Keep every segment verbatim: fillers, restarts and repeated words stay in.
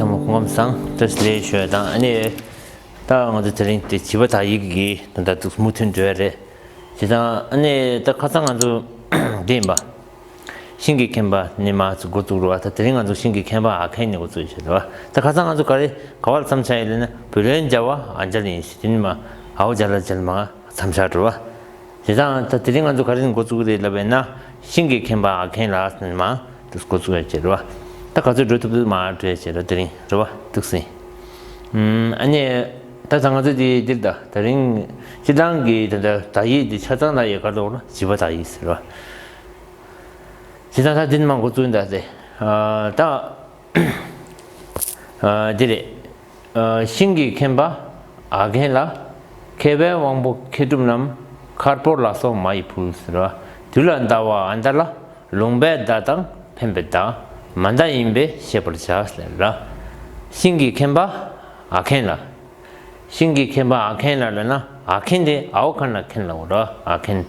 ཚང་མ་སྐུ་ཁམས་བཟང་། བཀྲ་ཤིས་བདེ་ལེགས་ཞུ་ཡ་དང་། ཨ་ནི་ད་ང་ཚོ་དེ་རིང་དེ་བྱིས་པ་དག་ཡིག་གི་ད་ལྟ་འདུག་མུ་མཐུད་འགྲོ་ཡ་རེད། བྱས་ཙང་ཨ་ནི་ད་ཁ་སང་ང་ཚོ་འདི་ཡིན་པ། ཤིང་གི་མཁན་པ་ནས་མར་འགོ་བཙུགས་རེད་བ། ད་དེ་རིང་ང་ཚོ་ཤིང་གི་མཁན་པ་ཨ་མཁན་ནས་འགོ་བཙུགས་ཡོད་རེད་བ། ད་ཁ་སང་ང་ཚོ་ག་རེ་ག་བར་མཚམས་ཆགས་ཡོད་ལབ་ན། བུ་ལོན་སྦྱར་བ་ཨ་སྦྱར་ཡིན་ཞེས། དེ་ནས་མར་འའོ་སྦྱར་ལ་སྦྱར་མར་མཚམས་བཞག་འགྲོ་བ། བྱས་ཙང་ད་དེ་རིང་ང་ཚོ་ག་རེ་ནས་འགོ་བཙུགས་རེད་ལབ་པས་ན། ཤིང་གི་མཁན་པ་ཨ་མཁན་ལགས་ནས་མར་འགོ་བཙུགས་ཡོད་རེད་བ། ད་ག་ཚོད་འགྲོ་ཐུབ་ཐུབ་མར་འགྲོ་ཡོད་རེད་བ། དེ་རིང་རེད་བ། འདུག་སེ། ཨ་ནི་ད་ད་ང་ཚོ་དེ་འདིར་ད་དེ་རིང་སྤྱིར་བཏང་གི་ད་ད་དག་ཡིག་དེ་ཆ་ཚང་དག་ཡིག་ག་རེ་ལབ་ན་བྱིས་པ་དག་ཡིག་ཟེར་བ། བྱས་ཙང་ད་འདི་ནས་མར་འགོ་བཙུགས་ཡིན་ད་དེ། ཨ་ད་ཨ་འདི་རེད། ཨ་ཤིང་གི་མཁན་པ་ཨ་མཁན་ལགས། མཁས་པའི་དབང་པོ་མཁས་གྲུབ་རྣམས། མཁར་ཕོར་ལ་སོགས་མ་ཡིས་ཕུལ་ཟེར་བ། དུས་ལ་ཟླ་བ་ཨ་མདའ་ལ། ལུང་པའི་མདའ་དང་འཕེན་པའི་མདའ། མ་མདའ་ཡིན་པས་ཤེས་པར་བྱ་ཟེར་བ། ཤིང་གི་མཁན་པ་ཨ་མཁན་ལགས། ཤིང་གི་མཁན་པ་ཨ་མཁན་ལགས་ལབ་ན། ཨ་མཁན་དེ་འའོ་མཁན་ལ་མཁན་ལབ་དགོས་རེད། ཨ་མཁན།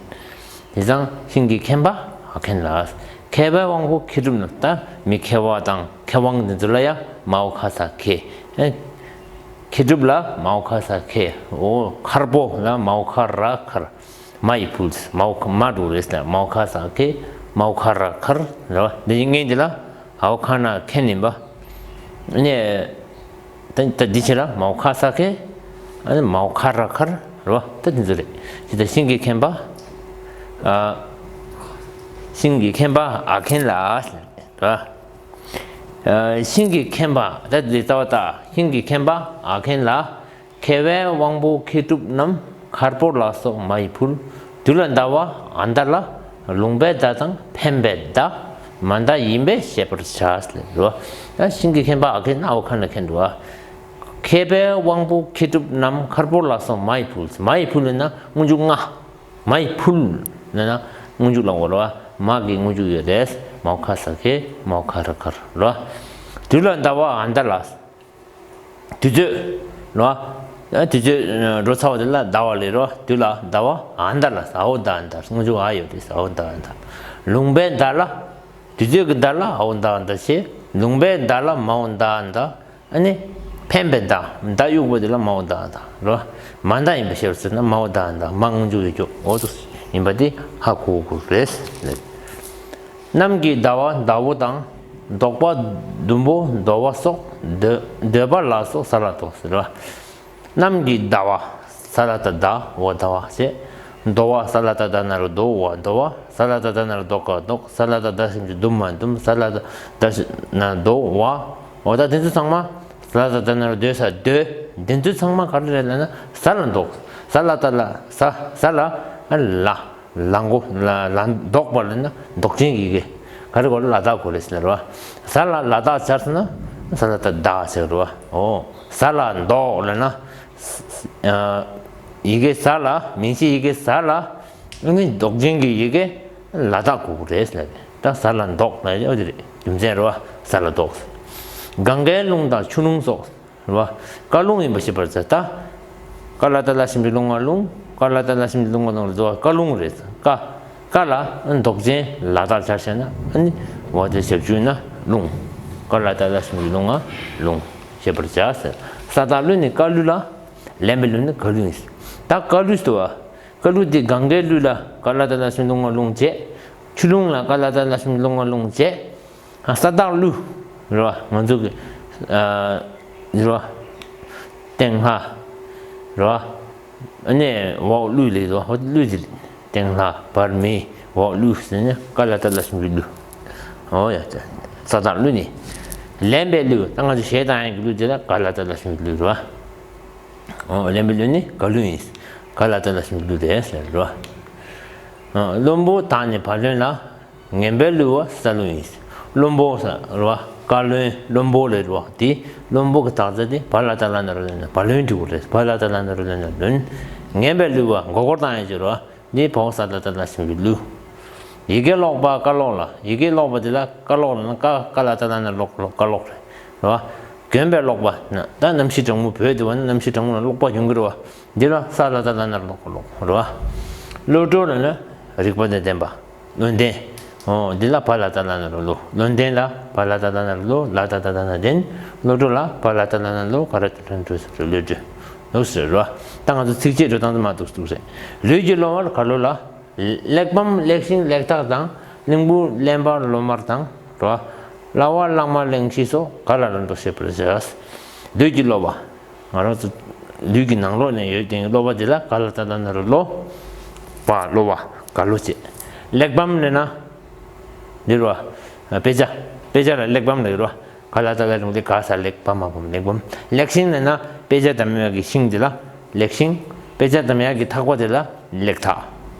དེ་ཙང་ཤིང་གི་མཁན་པ་ཨ་མཁན་ལགས། མཁས་པའི་དབང་པོ་མཁས་གྲུབ་རྣམས། ད་མི་མཁས་པ་དང་མཁས་དབང་དེ་ཚོ་ལ་ཡ་མའོ་ཁ་ས་མཁས། ཨེ། མཁས་གྲུབ་ལ་མའོ་ཁ་ས་མཁས། འོ་མཁར་པོ་ལ་མའོ་ཁ་ར་མཁར། མ་ཡིས་ཕུལ། མའོ་ཁ་མ་འགྲོ་རེད་ཟེར། མའོ་ཁ་ས་མཁས། མའོ་ཁ་ར་མཁར་རེད་བ། འདི་ཡིན་ངེས་འདི་ལ་འའོ་མཁན་ལ་མཁན་ཡིན་པ། ཨ་ནི་ད་ད་འདི་བྱས་ལ་མའོ་ཁ་ས་མཁས། ཨ་ནི་མའོ་ཁ་ར་མཁར་རེད་བ། ད་འདི་ཚོ་རེད། ཇི་ལྟར་ཤིང་གི་མཁན་པ། ཨ་ཤིང་གི་མཁན་པ་ཨ་མཁན་ལགས་རེད་བ། ཨ་ཤིང་གི་མཁན་པ། ད་འདི་རྩ་བ་ད་ཤིང་གི་མཁན་པ་ཨ་མཁན་ལགས། མཁས་པའི་དབང་པོ་མཁས་གྲུབ་རྣམས། མཁར་ཕོར་ལ་སོགས་མ་ཡིས་ཕུལ། དུས་ལ་ཟླ་བ་ཨ་མདའ་ལ། ལུང་པའི་མདའ་དང་འཕེན་པའི་མདའ། མ་མདའ་ཡིན་པས་ཤེས་པར་བྱ་ཟེར་བ། ད་ཤིང་གི་མཁན་པ་ཨ་མཁན་ན་འའོ་མཁན་ལ་མཁན་འགྲོ་བ། མཁས་པའི་དབང་པོ་མཁས་གྲུབ་རྣམས། མཁར་ཕོར་ལ་སོགས་མ་ཡིས་ཕུལ། མ་ཡིས་ཕུལ་ལབ་ན་སྔོན་འཇུག་ང་། མ་ཡིས་ཕུལ་ལབ་ན་སྔོན་འཇུག་ལ་འོ་རེད་བ། མ་གི་སྔོན་འཇུག་ཡོད་རེད། མའོ་ཁ་ས་མཁས། མའོ་ཁ་ར་མཁར་རེད་བ། དུས་ལ་ཟླ་བ་ཨ་མདའ་ལ། དུས་ཚོད་ལ། དུས་ཚོད་འགྲོ་ཚར་བ་དེ་ལ་ཟླ་བ་ལབ་རེད་བ། དུས་ལ་ཟླ་བ་ཨ་མདའ་ལ། འའོ་མདའ་མདའ། སྔོན་འཇུག་འ་ཡོད་རེད། འའོ་མདའ་མདའ། ལུང་པའི་མདའ་ལ། དུས་ཚོད་ཀྱི་མདའ་ལ་འའོ་མདའ་མདའ་བྱས། ལུང་པའི་མདའ་ལ་མའོ་མདའ་མདའ། ཨ་ནི་འཕེན་པའི་མདའ། མདའ་གཡུག་པ་དེ་ལ་མའོ་མདའ་མདའ་རེད་བ། མ་མདའ་ཡིན་པ་ཤེས་པར་བྱས་ན་མའོ་མདའ་མདའ། མ་སྔོན་འཇུག་ཡོད་ཀྱོག་འོ་དུ་ཡིན་པ་དེ་ཧ་གོ་དགོས་རེད། གནམ་གྱི་ཟླ་བ་ཟླ་བོ་དང་། ཟློག་པ་ཟླུམ་པོ་ཟློ་བ་སོགས། འདོད་འདོད་པ་ལ་སོགས་ས་ལ་ཟློག་ཟེར་བ། གནམ་གྱི་ཟླ་བ། ས་ལ་ད་ཟླ་བ་ཟླ་བ་བྱས། ཟློ་བ། ས་ལ་ད་ཟླ་ན་རོ་ཟློ་བ་ཟློ་བ། ས་ལ་ད་ཟླ་ན་རོ་ཟློ་ག་ཟློག་ས་ལ་ད་ཟླ་ཞབས་ཀྱུ་ཟླུམ་མ་ཟླུམ། ས་ལ་ད་ཟླ་ཞབས་ན་ཟློ་བ། འོ་ད་དེ་ཚོ་ཚང་མ། ས་ལ་ད་ཟླ་ན་རོ་ཟློ་ས་ཟློས། དེ་ཚོ་ཚང་མ་ག་རེ་རེད་ལབ་ན་ས་ལ་ཟློག་ས་ལ་ད་ལ་ས། ས་ལ་ལ། ལ་མགོ་ལ་ལ་ཟློག་པ་ལབ་ན་ཟློག་ཅན་གྱི་ཡི་གེ། ག་རེ་གོ་ལ་ད་གོ་རེད་ཟེར་བ། ས་ལ་ལ་ད་སྦྱར་སོང་ན་ས་ལ་ད་ཟླ་ཟེར་བ། འོ་ས་ལ་ཟློག་ལབ་ན། ཨ་ཡི་གེ་ས་ལ། མིང་གཞི་ཡི་གེ་ས་ལ། ཨ་ནི་ཟློག་ཅན་གྱི་ཡི་གེ་ལ་ད་གོ་གི་རེད་ཟེར་ལབ་པས། ད་ས་ལ་ཟློག་ལབ་ཡ་དེ་རེད། རྒྱུ་མཚན་རེད་བ། ས་ལ་ཟློག་གངྒཱའི་ཀླུང་དང་ཆུ་ཀླུང་སོགས། རེད་བ། རྐ་ལུང་ཡིན་པ་ཤེས་པར་བྱ། ད་ཀ་ལ་ཏ་ལ་ཞབས་ཀྱུ་ཀླུ་ང་ཀླུང་། ཀ་ལ་ཏ་ལ་ཞབས་ཀྱུ་ཀླུ་ང་ཀླུང་རེད་བ། རྐ་ལུང་རེད། ཀ། ཀ་ལ་ཟློག་ཅན་ལ་ད་སྦྱར་བྱས་ན་ཨ་ནི་བ་དེ་ཞབས་ཀྱུ་ན་ཀླུང་། ཀ་ལ་ཏ་ལ་ཞབས་ཀྱུ་ཀླུ་ང་ཀླུང་ཤེས་པར་བྱ་ཟེར། ས་བཏགས་ཀླུ་ནི་ཀ་ཀླུ་ལ། ལེན་པའི་ཀླུ་ནི་རྐ་ཀླུ་ཡིན། ད་རྐ་ཀླུ་ཟེར་བ། རྐ་ཀླུ་དེ་གངྒཱའི་ཀླུ་ལ་ཀ་ལ་ཏ་ལ་ཞབས་ཀྱུ་ཀླུ་ང་ཀླུང་བྱས། ཆུ་ཀླུང་ལ་ཀ་ལ་ཏ་ལ་ཞབས་ཀྱུ་ཀླུ་ང་ཀླུང་བྱས། ཨ་ས་བཏགས་ཀླུ། རེད་བ། ང་ཚོ་གི་ཨ་རེད་བ། སྟེང་ལྷ། རེད་བ། ཨ་ནི་འོག་ཀླུ་ལས་རེད་བ། འོག་ཀླུ་ཟེར། སྟེང་ལྷ་བར་མི་འོག་ཀླུ་ཟེར་ནས་ཀ་ལ་ཏ་ལ་ཞབས་ཀྱུ་ཀླུ། འོ་ཡ། ས་བཏགས་ཀླུ་ནི། ལེན་པའི་ཀླུ། ད་ང་ཚོ་གཞས་བཏང་ཡག་གི་ཀླུ་དེ་ལ་ཀ་ལ་ཏ་ལ་ཞབས་ཀྱུ་ཀླུ་རེད་བ། འོ་ལེན་པའི་ཀླུ་ནི་རྐ་ཀླུ་ཡིན། ཀ་ལ་ཏ་ལ་ཞབས་ཀྱུ་ཀླུ་རེད་ཟེར་རེད་བ། ཨ་བློན་པོ་དང་ནི་བ་བློན་ལ། ངན་པའི་བསླུ་བ་ས་བསླུ་ཡིན། བློན་པོ་ས་རེད་བ། བཀའ་བློན་བློན་པོ་ལས་རེད་བ། དེ་བློན་པོ་གི་དག་ཆ་དེ་བ་ལ་ཏ་ལ་ན་རོ་ལེན་ན་བ་ལོན་འབྲི་དགོས་རེད། བ་ལ་ཏ་ལ་ན་རོ་ལེན་ན་ལོན། ངན་པའི་བསླུ་བ་མགོ་སྐོར་བཏང་ཡག་ཅིག་རེད་བ། འདི་བ་འོག་ས་ལ་ཏ་ལ་ཞབས་ཀྱུ་བསླུ། ཡི་གེ་ཀློག་པ་ཀློག་ལ། ཡི་གེ་ཀློག་པ་དེ་ལ་ཀློག་ལབ་ན་ཀ་ཀ་ལ་ཏ་ལ་ན་ཀློག་ཀློག་ཀློག་རེད་བ། གྱོན་པའི་ཀློག་པ་ན་ད་གནམ་གཤིས་གྲང་མོ། བོད་དུ་བ་ན་གནམ་གཤིས་གྲང་མོ་ལ་ཀློག་པ་གྱོན་གྱི་རེད་བ། འདི་ལ་ས་ལ་ཏ་ལ་ན་ཀློག་ཀློག་རེད་བ། བློ་གྲོས་ལབ་ན་རིག་པ་དང་ལྡན་པ། བློ་ལྡན། འོ་འདི་ལ་བ་ལ་ཏ་ལ་ན་རོ་ལོ། ལོ་ལྡན་ལ་བ་ལ་ཏ་ལ་ན་རོ་ལོ། ལ་ཏ་ཏ་ལ་ན་ལྡན། ལོ་གྲོགས་ལ་བ་ལ་ཏ་ལ་ན་ལོ། ག་ར་ཏ་ཏ་ན་གྲོགས་ཟེར་རོ། ལོ་གྲོགས། ལོ་ཟེར་རོ། ད་ང་ཚོ་ཚིགས་བཅད་འགྲོ་སྟངས་དེ་མ་འདུག་འདུག་རེད། ལུས་ཀྱི་གློ་བར་ག་ལོ་ལ། གླེགས་བམ་གླེགས་ཤིང་གླེགས་ཐག་དང་། གླིང་བུ་གླེན་པ་ལོ་མར་དང་། རོ། གླ་བ་གླང་མ་གླིང་བཞི་སོགས། ག་ལ་ལ་འདོགས་ཤེས་པར་བྱ། ལུས་ཀྱི་གློ་བ། ང་རང་ཚོ་ལུས་ཀྱི་ནང་ལོགས་ནས་ཡོད་དེ་གློ་བ་དེ་ལ་ག་ལ་ཏ་ལ་ན་རོ་ལོ། བ་གློ་བ་ག་ལོ་བྱེད། གླེགས་བམ་ལབ་ན། འདི་རོ། དཔེ་ཆ། དཔེ་ཆ་ལ་གླེགས་བམ་ལབ་རོ། ག་ལ་ཏ་ལ་རུང་དེ་ག་ས་གླེགས་བ་མ་བམ་གླེགས་བམ། གླེགས་ཤིང་ལབ་ན་དཔེ་ཆ་འདམ་ཡག་གི་ཤིང་དེ་ལ་གླེགས་ཤིང་། དཔེ་ཆ་འདམ་ཡག་གི་ཐག་པ་དེ་ལ་གླེགས་ཐག།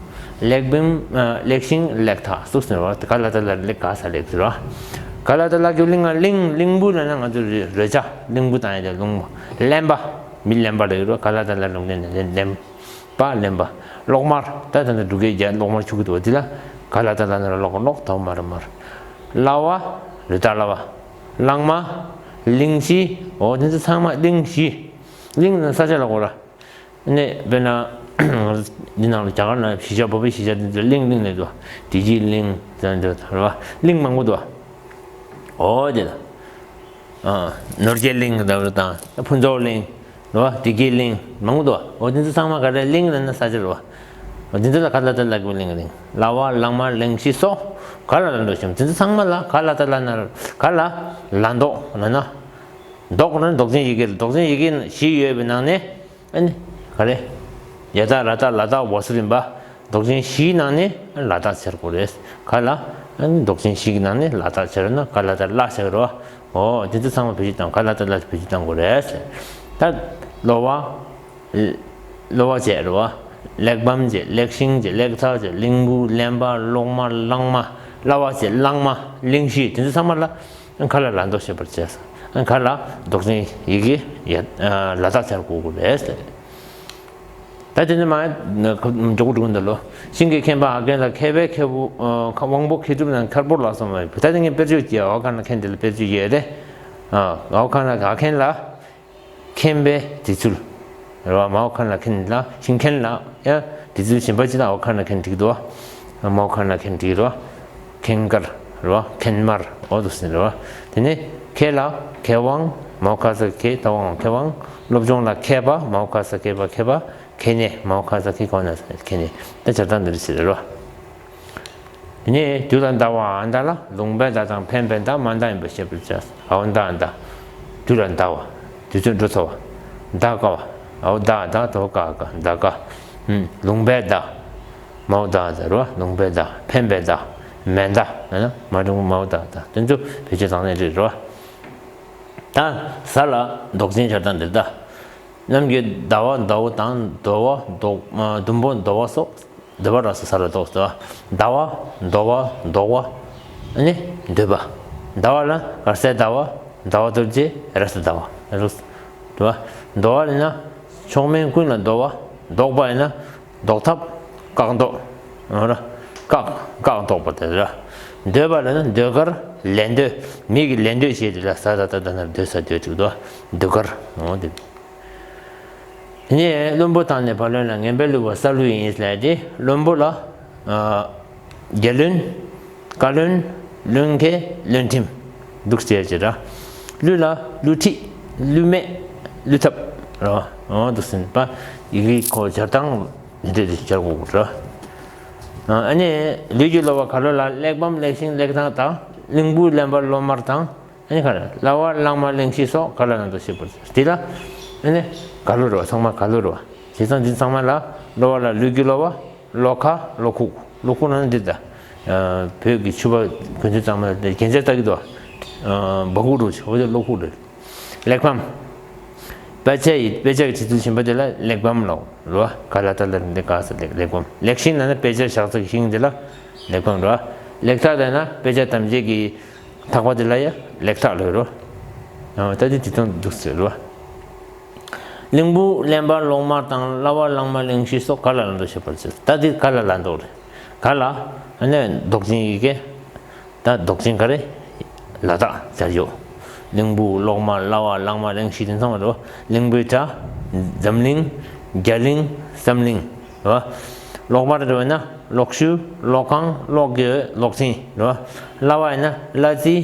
གླེགས་བམ། གླེགས་ཤིང་གླེགས་ཐག་སོགས་ཟེར་བ་དེ་ག་ལ་ཏ་ལ་གླེགས་ག་ས་གླེགས་ཟེར་བ། ག་ལ་ཏ་ལ་གི་གླིང་ང་གླིང་གླིང་བུ་ལབ་ན་ང་ཚོ་རོལ་ཆ་གླིང་བུ་དང་ཡ་དེ་གླིང་བུ། གླེན་པ། མི་གླེན་པ་ལབ་རོ། ག་ལ་ཏ་ལ་རུང་གླེན་གླེན་པ་གླེན་པ། གློག་དམར། ད་ད་ད་འབྲུག་སྐད་རྒྱ་གློག་དམར་ཆུ་གི་དོ་དེ་ལ་ག་ལ་ཏ་ལ་ན་རོ་གློག་གློག་དོ་མར་མར། གླ་བ། རི་དྭགས་གླ་བ། གླང་མ། གླིང་བཞི། འོ་དེ་ཚོ་ཚང་མ་གླིང་བཞི། གླིང་ན་ས་ཆ་ལ་གོ་ར། ནས་དཔེར་ན། འདི་ནང་ལ་རྒྱ་གར་ན་གཞིས་ཆགས་བོད་པའི་གཞིས་ཆགས་འདི་ཚོ་གླིང་གླིང་ལས་དོ། བདེ་སྐྱིད་གླིང་ཟེར་འདི་ར་བ། གླིང་མང་པོ་དོ། འོ་དེ་ལ། ནོར་རྒྱས་གླིང་དང་ཕུན་ཚོགས་གླིང་། རེད་བ། བདེ་སྐྱིད་གླིང་མང་པོ་འདུག་འོ་དེ་ཚོ་ཚང་མ་ག་རེ་གླིང་ལབ་ན་ས་ཆ་རེད་བ། འོ་དེ་ཚོ་ལ་ག་ལ་ཏ་ལ་གི་གླིང་གླིང་། གླ་བ་གླང་མ་གླིང་བཞི་སོགས། ག་ལ་ལ་འདོགས་ཤིང་དེ་ཚོ་ཚང་མ་ལ་ག་ལ་ཏ་ལ་ན་ག་ལ་ལ་འདོགས་ལབ་ན། འདོགས་ན་འདོགས་ཅན་ཡི་གེ་འདོགས་ཅན་ཡི་གེ་བཞི་ཡོད་པའི་ནང་ནས། ཨ་ནི། ག་རེ། ཡ་བཏགས་ར་བཏགས་ལ་བཏགས་འོག་སུ་རིམ་པ། འདོགས་ཅན་བཞིའི་ནང་ནས་ལ་བཏགས་ཟེར་དགོས་རེད། ག་ལ། ཨ་ནི་འདོགས་ཅན་བཞིའི་ནང་ནས་ལ་བཏགས་ཟེར་ན་ག་ལ་ཏ་ལ་ཟེར་རོ། འོ་དེ་ཚོ་ཚང་མ་བེད་སྤྱོད་བཏང་ག་ལ་ཏ་ལ་བེད་སྤྱོད་བཏང་དགོས་རེད། ད། གློ་བ། གློ་བ་བྱས་རེད་བ། གླེགས་བམ་བྱས་གླེགས་ཤིང་བྱས་གླེགས་ཐག་བྱས་གླིང་བུ་གླེན་པ་གློག་དམར་གླང་མ། གླ་བ་བྱས་གླང་མ་གླིང་བཞི་དེ་ཚོ་ཚང་མ་ལ། ག་ལ་ལ་འདོགས་ཤེས་པར་བྱས། ག་ལ་འདོགས་ཅན་ཡི་གེ་ཡ་ལ་བཏགས་ཟེར་དགོས་དགོས་རེད། ད་དེ་ནས་མ་མགྱོགས་པོ་འགྲོ་གི་འདུག་ལོ། ཤིང་གི་མཁན་པ་ཨ་མཁན་ལ་མཁས་པའི་མཁས་པོ། དབང་པོ་མཁས་གྲུབ་ན་མཁར་པོ་ལ་སོང་བས་ད་དེ་ངས་དཔེར་བརྗོད་ཀྱི་ཨོ་ཁ་ན་མཁན་དེ་ལ་དཔེར་བརྗོད་ཡོད་དེ། ཨོ་ཁ་ན་ཨ་མཁན་ལ། མཁན་པའི་དེ་ཚུལ། རེད་བ། མའོ་ཁ་ན་མཁན་ལ་ཤིང་མཁན་ལ་ཡང་དེ་ཚུལ་གཞན་པ་ཅི་ལ་ཨོ་ཁ་ན་མཁན་འགྲིག་འདུག་མའོ་ཁ་ན་མཁན་འགྲིག་རོ། མཁན་དཀར་རེད་བ། མཁན་དམར་འོ་དུ་ཟིན་རེད་བ། དེ་ནས་མཁས་ལ་མཁས་དབང་མའོ་ཁ་ས་མཁས་ད་དབང་མཁས་དབང་། སློབ་སྦྱོང་ལ་མཁས་པ་མའོ་ཁ་ས་མཁས་པ་མཁས་པ། མཁས་ནས་མའོ་ཁ་ས་མཁས་གོ་ན་ས་མཁས་ནས་ད་བྱ་སྟངས་འདི་རེད་ཟེར་རེད་བ། དེ་ནས་དུས་ལ་ཟླ་བ་ཨ་མདའ་ལ་ལུང་པའི་མདའ་དང་འཕེན་པའི་མདའ་མ་མདའ་ཡིན་པར་ཤེས་པར་བྱ། ཨའོ་མདའ་ཨ་མདའ། དུས་ལ་ཟླ་བ། དུས་ཚོད་འགྲོ་ཚར་བ། མདའ་ཀ་བ། ཨའོ་མདའ་ཨ་མདའ་དོ་ཀ་ཀ་མདའ་ཀ་ལུང་པའི་མདའ། མའོ་མདའ་ཟེར་བ་ལུང་པའི་མདའ། འཕེན་པའི་མདའ། མེ་མདའ་ལབ་ན་མ་འགྲོ་མའོ་མདའ་མདའ་དེ་ཚོ་བེད་སྤྱོད་བཏང་ནས་རེད་རོ། ད་ས་ལ་འདོགས་ཅན་སྦྱར་སྟངས་འདི་ལྟ། གནམ་གྱི་ཟླ་བ་ཟླ་བོ་དང་ཟླ་བ་ཟླ་བ་ཟླ་བ་སོགས། འདོད་པ་རགས་སུ་ས་ལ་ཟློག་ཟླ་བ་ཟླ་བ་ཟློག་པ་ཟླ་བ་ནི་འདོད་པ། ཟླ་བ་ལ་དཀར་གསལ་ཟླ་བ། ཟླ་བ་གདོལ་བྱེད་རེག་བྱ་ཟླ་བ། རེག་བྱ་ཟླ་བ། ཟློག་པ་ཡིན་ན་མཆོག་དམན་ཀུན་ལ་ཟློག་པ། ཟློག་པ་ཡིན་ན་ཟློག་ཐབས་བཀག་ཟློག་འོ་ར། བཀག་བཀག་ཟློག་པ་དེ་ར། འདོད་པ་ལ་ནི་ཟློས་གར་ལེན་འདོད། མི་གི་ལེན་འདོད་བྱེད་དེ་ལ་ས་ད་ད་ད་ན་ཟློས་ས་ཟློས་ཅིག་ཟློག་པ་ཟློས་གར་འོ་དེ། དེ་ནས་བློན་པོ་དང་ནི་བ་ལོན་ལ་ངན་པའི་གླུ་བ་ས་གླུ་ཡིན་ལས་ཏེ་བློན་པོ་ལ། རྒྱལ་བློན། བཀའ་བློན། བློན་མཁས། བློན་ཁྲིམས། འདུག་ཟེར་གྱི་ར། གླུ་ལ་གླུ་ཁྲིད། གླུ་མེད། གླུ་ཐབས། ར། འོ་འདུག་ཟིན་པ། ཡི་གེ་ཁོ་སྦྱར་སྟངས་འདི་འདྲ་སྦྱར་དགོས་ར། ཨ་ནི་ལུས་ཀྱི་གློ་བ་ག་ལོ་ལ་གླེགས་བམ་གླེགས་ཤིང་གླེགས་ཐག་དང་གླིང་བུ་གླེན་པ་ལོ་མར་དང་། ཨ་ནི་ག་རེ་གླ་བ་གླང་མ་གླིང་བཞི་སོགས་ག་ལ་ན་དུ་ཤེས་པར་བྱ། དེ་ལ་ཨ་ནི་ག་ལོ་རེད་བ། ཚང་མ་ག་ལོ་རེད་བ། བྱས་ཙང་འདི་ཚང་མ་ལ་གློ་བ་ལ་ལུས་ཀྱི་གློ་བ། གློ་ཁ། གློ་ཁུག་གློ་ཁུག་ན་འདི་ད། བོད་ཀྱི་ཕྱུ་པ་གོན་ཆས་ཚང་མ་ལ་རྒྱན་ཆ་ལྟ་གི་འདུག་བ། སྦ་ཁུག་རུ་ཆེ་བོ་དེ་གློ་ཁུག་རེད། གླེགས་བམ། དཔེ་ཆ་ཡི་དཔེ་ཆ་གི་བྲིས་ཚུལ་ཞིམ་པ་དེ་ལ་གླེགས་བམ་ལོ་རེད་བ། ག་ལ་ཏ་ལ་འདི་ག་ས་གླེགས་གླེགས་བམ། གླེགས་ཤིང་ན་ནི་དཔེ་ཆ་བཞག་ཚུལ་ཤིང་དེ་ལ་གླེགས་བམ་རེད་བ། གླེགས་ཐག་ལ་ན་དཔེ་ཆ་དམ་བཅའ་གི་ཐག་པ་དེ་ལ་ཡ་གླེགས་ཐག་ལོས་རོ། ད་དེ་དེ་དང་འདུག་ཟེར་རོ། གླིང་བུ་གླེན་པ་ལོ་མར་དང་གླ་བ་གླང་མ་གླིང་བཞི་སོགས་ག་ལ་ལ་འདོགས་ཤེས་པར་བྱེད། ད་དེ་ག་ལ་ལ་འདོགས་རེད། ག་ལ་ཨ་ནི་འདོགས་ཅན་ཡི་གེ་ད་འདོགས་ཅན་ག་རེ་ལ་དག་སྦྱར་ཡོད། གླིང་བུ་གློག་དམར་གླ་བ་གླང་མ་གླིང་བཞི་དེ་ཚང་མ་རེད་བ། གླིང་བུའི་གྲྭ། འཛམ་གླིང་། རྒྱ་གླིང་། བསམ་གླིང་། རེད་བ། གློག་དམར་འགྲོ་བས་ན་གློག་ཤུ། གློག་ཁང་། གློག་གི་འོད། གློག་འཕྲིན་རེད་བ། གླ་བ་ཡིན་ན་གླ་རྩི།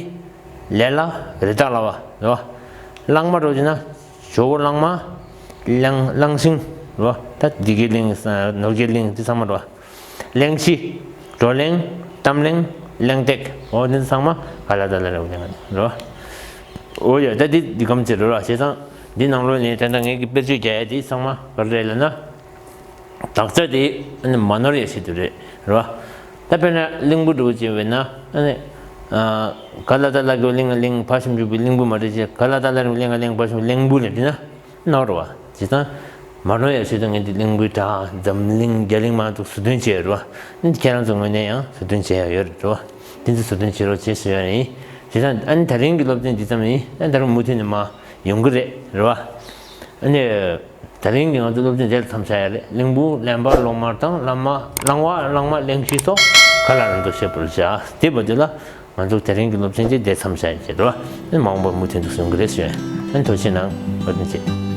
ལས་གླ། རི་དྭགས་གླ་བ་རེད་བ། གླང་མ་འགྲོ་བྱས་ན་ཇོ་བོ་གླང་མ། གླང་གླང་ཤིང་རེད་བ། ད་འདི་གའི་གླིང་། ནོར་གྱི་གླིང་འདི་ཚང་མ་རེད་བ། གླེང་གཞི། བགྲོ་གླེང་། གཏམ་གླེང་། གླེང་སྟེགས། འོ་འདི་ཚང་མ་ག་ལ་ད་ལ་རེད་བ་རེད་བ། འོ་ཡ། ད་འདི་འདི་གམ་ཚེ་རེད་བ། བྱས་ཙང་འདི་ནང་ལོགས་ནས་ད་ལྟ་ངས་ཀྱི་དཔེར་བརྗོད་རྒྱག་ཡ་འདི་ཚང་མ་ག་རེ་རེད་ལབ་ན། དག་ཆ་དེ་ཨ་ནི་མ་ནོར་ཡ་ཆེད་དུ་རེད་རེད་བ། ད་དཔེར་ན་གླིང་བུ་འགྲོ་བྱས་པས་ན་ཨ་ནི། ག་ལ་ད་ལ་གི་གླིང་གླིང་། ཕ་ཞབས་ཀྱུ་པའི་གླིང་བུ་མ་རེད་ཅེས། ག་ལ་ད་ལ་རིང་གླིང་གླིང་། ཕ་ཞབས་གླིང་བུ་ལབ་དུས་ན་ནོར་བ། བྱས་ཙང་མ་ནོར་ཡ་ཆེད་དུ་ངས་འདི་གླིང་བུའི་སྒྲ་འཛམ་གླིང་རྒྱ་གླིང་མང་དུ་ཟུར་འདོན་བྱས་ཡོད་རེད་བ། ཁྱེད་རང་ཚོ་ངོས་ནས་ཡང་ཟུར་འདོན་བྱས་ཡ་ཡོད་རེད་བ། དེ་ཚོ་ཟུར་འདོན་བྱེད་རོགས་བྱེད་ཞུ་ཡ་ཡིན། བྱས་ཙང་ཨ་ནི་ད་རིང་གི་སློབ་ཚན་འདི་ཙམ་ཡིན། ཨ་ནི་ད་རུང་མུ་མཐུད་ནས་མ་ཡོང་གི་རེད་རེད་བ། ཨ་ནི། ད་རིང་གི་ང་ཚོ་སློབ་ཚན་དེ་ལ་མཚམས་བཞག་ཡ་རེད། གླིང་བུ། གླེན་པ། གློག་དམར་དང་གླང་མ། གླང་བ། གླང་མ། གླེང་གཞི་སོགས་ག་ལ་རང་དུ་བཤད་པར་བྱ། དེ་བར་དུ་ལ་ང་ཚོ་དེ་རིང་གི་སློབ་ཚན་དེ་དེ་མཚམས་བཞག་ཡ་རེད་བ། མ་འོངས་པར་མུ་མཐུད་དུ་གསུང་གི་རེད་ཞུ། ཨ་ནི་ཐུགས་རྗེ་གནང་། བཀའ་དྲིན་ཆེ།